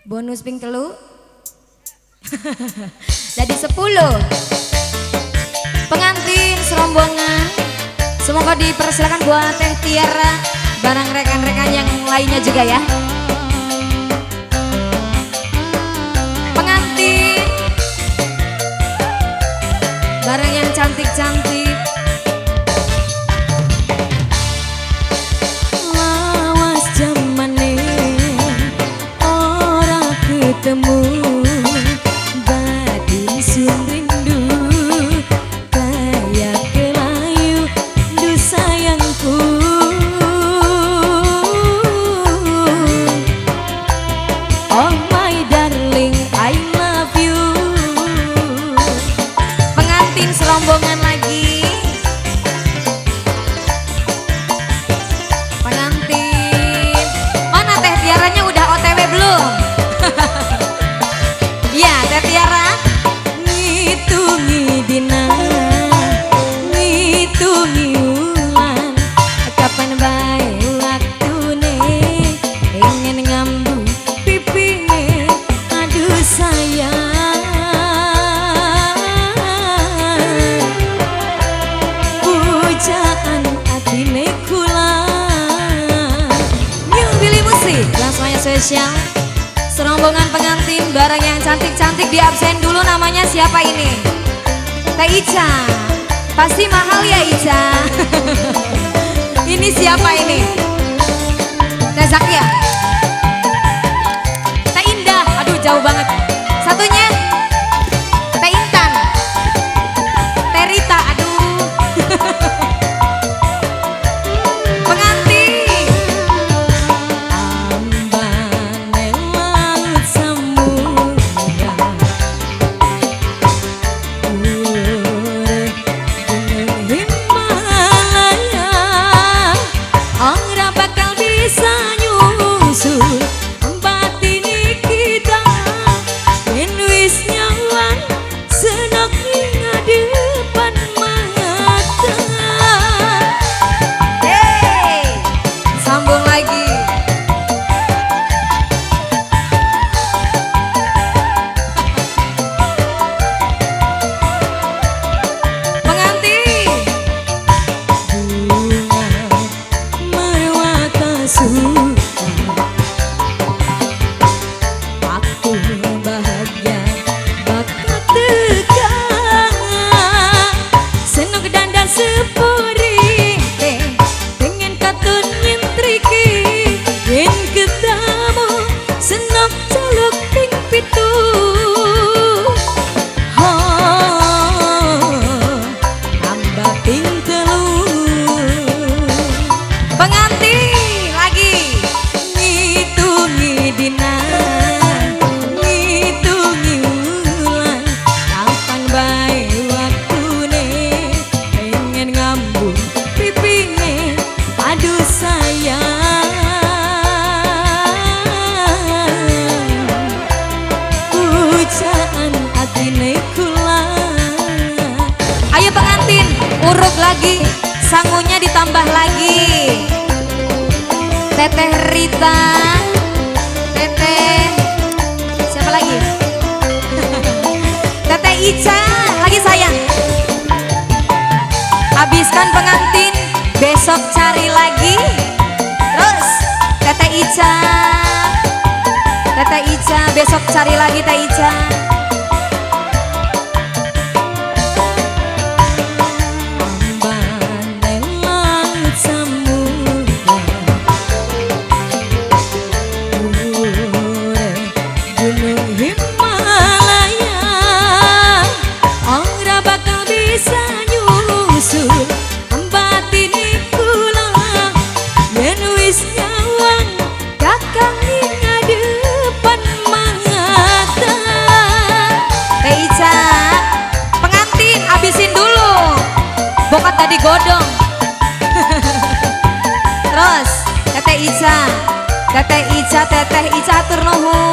Bonus ping 3. Jadi 10. Pengantin serombongan. Semoga dipersilakan buat Teh Tiara bareng rekan-rekan yang lainnya juga ya. Pengantin bareng yang cantik-cantik. Lawas jamane ora ketemu, batin sun rindu kaya kelayu du sayangku. Oh my darling, I love you. Pengantin serombongan lagi. Pengantin. Mana Teh Tiaranya udah OTW belum? Iya, Teh Tiara. Ngitungi dina, ngitungi wulan, kapan bae waktune ingin ngambu pipine, aduh sayang. Pujaan atine kula. New Billy Musik, langsung spesial. Serombongan pengantin bareng yang cantik-cantik di absen dulu, namanya siapa ini? Teh Ica. Pasti mahal ya Ica. Ini siapa ini? Teh Zakia. Teh Indah. Aduh jauh banget. Satunya Teh Intan. Teh Rita. Aduh. Pengantin. Ambane laut samudra, ure gunung Himalaya, ora bakal bisa nyusul batine kita. Yen wis nyawang senok ing ngadepan mata. Hey, sambung lagi. Pengantin. Bunga merwata suka, aku bahagia bakal teka. Senok dandan sepuri pengen katun nyentriki, yen ketemu senok celuk ping 7. Oh, tambah ping 3. Pengantin lagi. Ngitungi dina, ngitungi wulan, kapan bae waktune pengen ngambu pipine, aduh sayang. Pujaan atine kula. Ayo pengantin, uruk lagi, sangunya ditambah lagi. Teteh Rita, Teteh siapa lagi? Teteh Ica, lagi sayang. Habiskan pengantin, besok cari lagi. Terus Teteh Ica, Teteh Ica, besok cari lagi Teh Ica. Ambane laut samudra, ure gunung Himalaya, ora bakal bisa nyusul batine kula. Yen wis nyawang kakang ing ngadepan mata. Teh Ica, pengantin habisin dulu. Bokat tadi godong. Terus Teteh Ica, Teteh Ica, Teteh Ica atur nuhun.